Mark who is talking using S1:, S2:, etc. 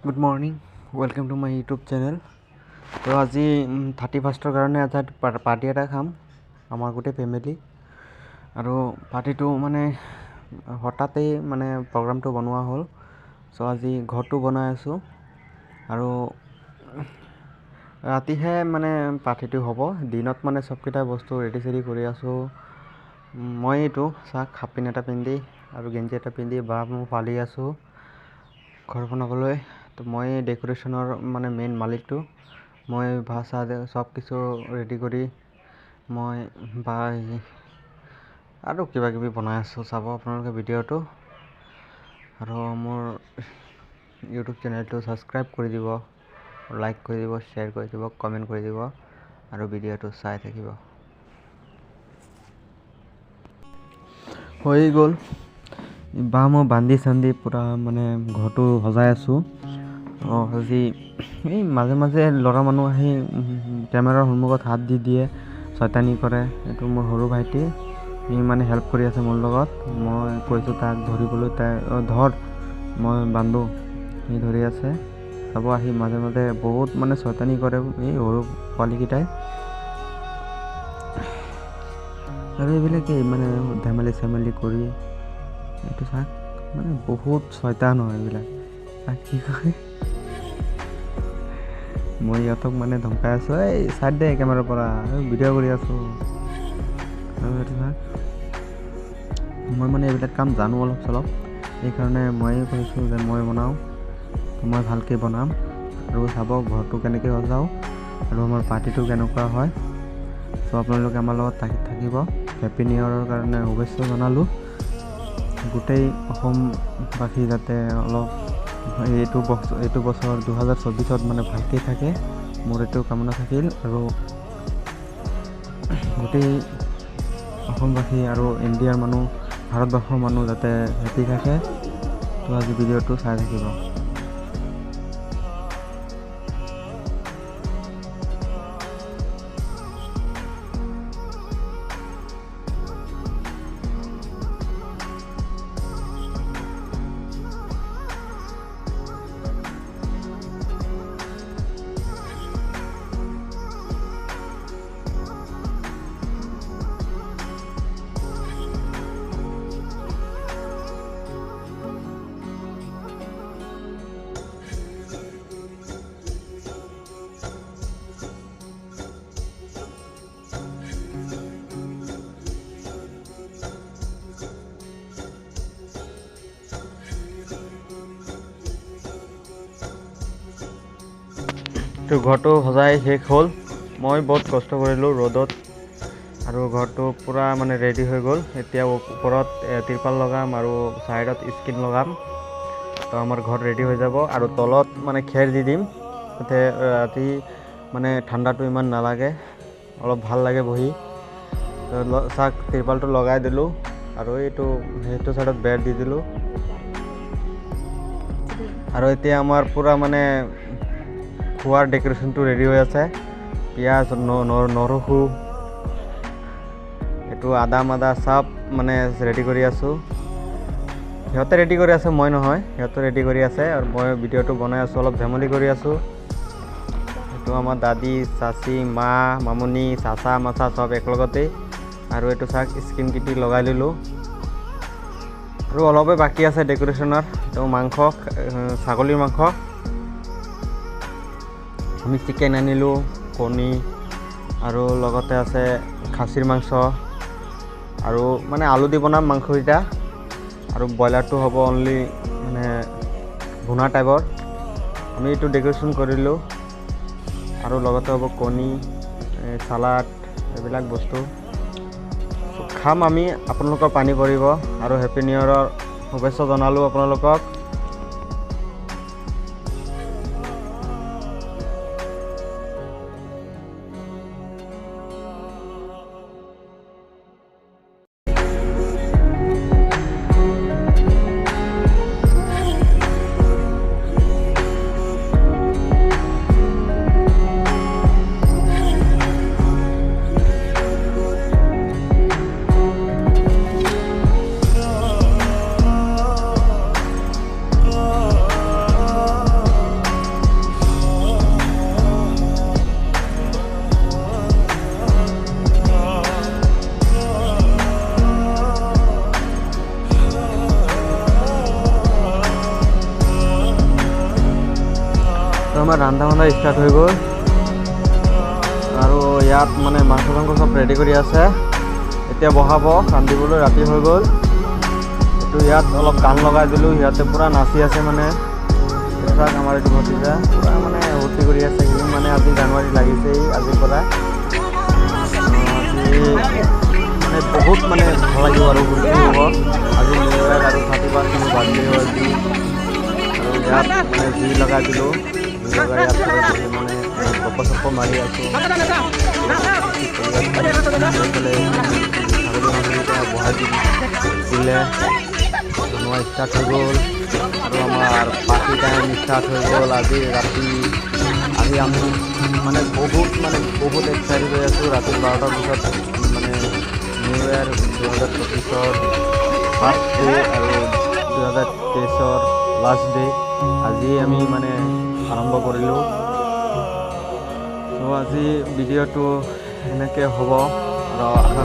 S1: Good morning, welcome to my YouTube channel. তো আজি 31ৰ কাৰণে এটা পাৰ্টি এটা খাম আমাৰ গোটেই ফেমিলি। আৰু পাৰ্টিটো মানে হঠাতেই মানে প্ৰগ্ৰামটো বনোৱা হ'ল। চ' আজি ঘৰটো বনাই আছোঁ আৰু ৰাতিহে মানে পাৰ্টিটো হ'ব। দিনত মানে চবকেইটা বস্তু ৰেডি চেডি কৰি আছোঁ। মই এইটো চাওক, হাফ পেণ্ট এটা পিন্ধি আৰু গেঞ্জি এটা পিন্ধি বা মই ফালি আছোঁ ঘৰ বনাবলৈ। তো মই ডেক'ৰেশ্যনৰ মানে মেইন মালিকটো, মই ভাষা চব কিছু ৰেডি কৰি মই বা আৰু কিবা কিবি বনাই আছোঁ। চাব আপোনালোকে ভিডিঅ'টো আৰু মোৰ ইউটিউব চেনেলটো ছাবস্ক্ৰাইব কৰি দিব, লাইক কৰি দিব, শ্বেয়াৰ কৰি দিব, কমেণ্ট কৰি দিব আৰু ভিডিঅ'টো চাই থাকিব। হৈ গ'ল বা মই বান্ধি চান্ধি পূৰা মানে ঘৰটো সজাই আছোঁ। আজি এই মাজে মাজে ল'ৰা মানুহ আহি কেমেৰাৰ সন্মুখত হাত দি দিয়ে, চয়তানি কৰে। এইটো মোৰ সৰু ভাইটি, সি মানে হেল্প কৰি আছে মোৰ লগত। মই কৈছোঁ তাক ধৰিবলৈ, তাই ধৰ মই বান্ধো, সি ধৰি আছে। চাব আহি মাজে মাজে বহুত মানে চয়তানি কৰে এই সৰু পোৱালিকেইটাই। আৰু এইবিলাকেই মানে ধেমালি চেমালি কৰি এইটো চাওক, মানে বহুত চয়তান হয় এইবিলাক। কি কয়, মই ইহঁতক মানে ধমকাই আছোঁ, এই চাইড দে কেমেৰাৰ পৰা, ভিডিঅ' কৰি আছোঁ। আৰু এইটো চাওক, মই মানে এইবিলাক কাম জানো অলপ চলপ, সেইকাৰণে ময়ে কৈছোঁ যে মই বনাওঁ, মই ভালকৈ বনাম। আৰু চাব ঘৰটো কেনেকৈ সজাওঁ আৰু আমাৰ পাৰ্টিটো কেনেকুৱা হয়। চ' আপোনালোকে আমাৰ লগত থাকিব। হেপী নিউ ইয়েৰৰ কাৰণে শুভেচ্ছা জনালোঁ গোটেই অসমবাসী, যাতে অলপ এইটো বছৰ 2024ত মানে ভালকৈ থাকে, মোৰ এইটো কামনা থাকিল। আৰু গোটেই অসমবাসী আৰু ইণ্ডিয়াৰ মানুহ, ভাৰতবৰ্ষৰ মানুহ যাতে হেপী থাকে। তো আজি ভিডিঅ'টো চাই থাকিব। তো ঘৰটো সজাই শেষ হ'ল। মই বহুত কষ্ট কৰিলোঁ ৰ'দত আৰু ঘৰটো পূৰা মানে ৰেডি হৈ গ'ল। এতিয়া ওপৰত তিৰপাল লগাম আৰু ছাইডত স্ক্ৰীণ লগাম, তো আমাৰ ঘৰ ৰেডি হৈ যাব। আৰু তলত মানে খেৰ দি দিম, যাতে ৰাতি মানে ঠাণ্ডাটো ইমান নালাগে, অলপ ভাল লাগে বহি। চাক তিৰপালটো লগাই দিলোঁ আৰু এইটো সেইটো ছাইডত বেৰ দি দিলোঁ। আৰু এতিয়া আমাৰ পূৰা মানে খোৱাৰ ডেক'ৰেশ্যনটো ৰেডি হৈ আছে। পিঁয়াজ, নৰসু, এইটো আদা মাদা চব মানে ৰেডি কৰি আছোঁ। সিহঁতে ৰেডি কৰি আছে, মই নহয়, সিহঁতে ৰেডি কৰি আছে আৰু মই ভিডিঅ'টো বনাই আছোঁ, অলপ ধেমালি কৰি আছোঁ। এইটো আমাৰ দাদী, চাচি, মা, মামনি, চাচা, মাচা চব একেলগতেই। আৰু এইটো চাওক, স্ক্ৰীণ কিটি লগাই ল'লোঁ। আৰু অলপে বাকী আছে ডেক'ৰেশ্যনৰ। এইটো মাংস, ছাগলীৰ মাংস, আমি চিকেন আনিলোঁ, কণী আৰু লগতে আছে খাচীৰ মাংস আৰু মানে আলু দি বনাম মাংসকেইটা। আৰু ব্ৰইলাৰটো হ'ব অনলি মানে ভুনা টাইপৰ। আমি এইটো ডেক'ৰেশ্যন কৰিলোঁ আৰু লগতে হ'ব কণী, চালাড, এইবিলাক বস্তু খাম আমি। আপোনালোকৰ পানী পৰিব। আৰু হেপী নিউ ইয়েৰৰ শুভেচ্ছা জনালোঁ আপোনালোকক। আমাৰ ৰন্ধা বন্ধা ষ্টাৰ্ট হৈ গ'ল আৰু ইয়াত মানে মাংস চাংস চব ৰেডি কৰি আছে। এতিয়া বহাব ৰান্ধিবলৈ, ৰাতি হৈ গ'ল। এইটো ইয়াত অলপ গান লগাই দিলোঁ, সিহঁতে পূৰা নাচি আছে। মানে চাওক, আমাৰ এইটো ভতিজা পূৰা মানে ফূৰ্তি কৰি আছে। সি মানে আজি জানুৱাৰী লাগিছেই আজিৰ পৰা। আজি মানে বহুত মানে ভাল লাগিব আৰু ফূৰ্তি হ'ব আজি। নিউ ইয়াৰ আৰু 31 মোৰ বাৰ্থডে আজি। আৰু ইয়াত মানে জুই লগাই দিলোঁ। জুই লগাই ইয়াত বহি মানে গপ্প চপ্প মাৰি আছোঁ, কৰি আছোঁ। এইফালে ছাগলী মাংসকেইটা বহাই দিলে, বনোৱা ষ্টাৰ্ট হৈ গ'ল আৰু আমাৰ পাৰ্টি টাইম ষ্টাৰ্ট হৈ গ'ল। আজি ৰাতি আহি আমি মানে বহুত এক্সাইটেড হৈ আছোঁ। ৰাতি 12টাৰ পিছত মানে নিউ ইয়াৰ 2025ৰ ফাৰ্ষ্ট ডে আৰু 2023ৰ লাষ্ট ডে আজি আমি মানে আৰম্ভ কৰিলোঁ। ত' আজি ভিডিঅ'টো সেনেকৈ হ'ব আৰু আশা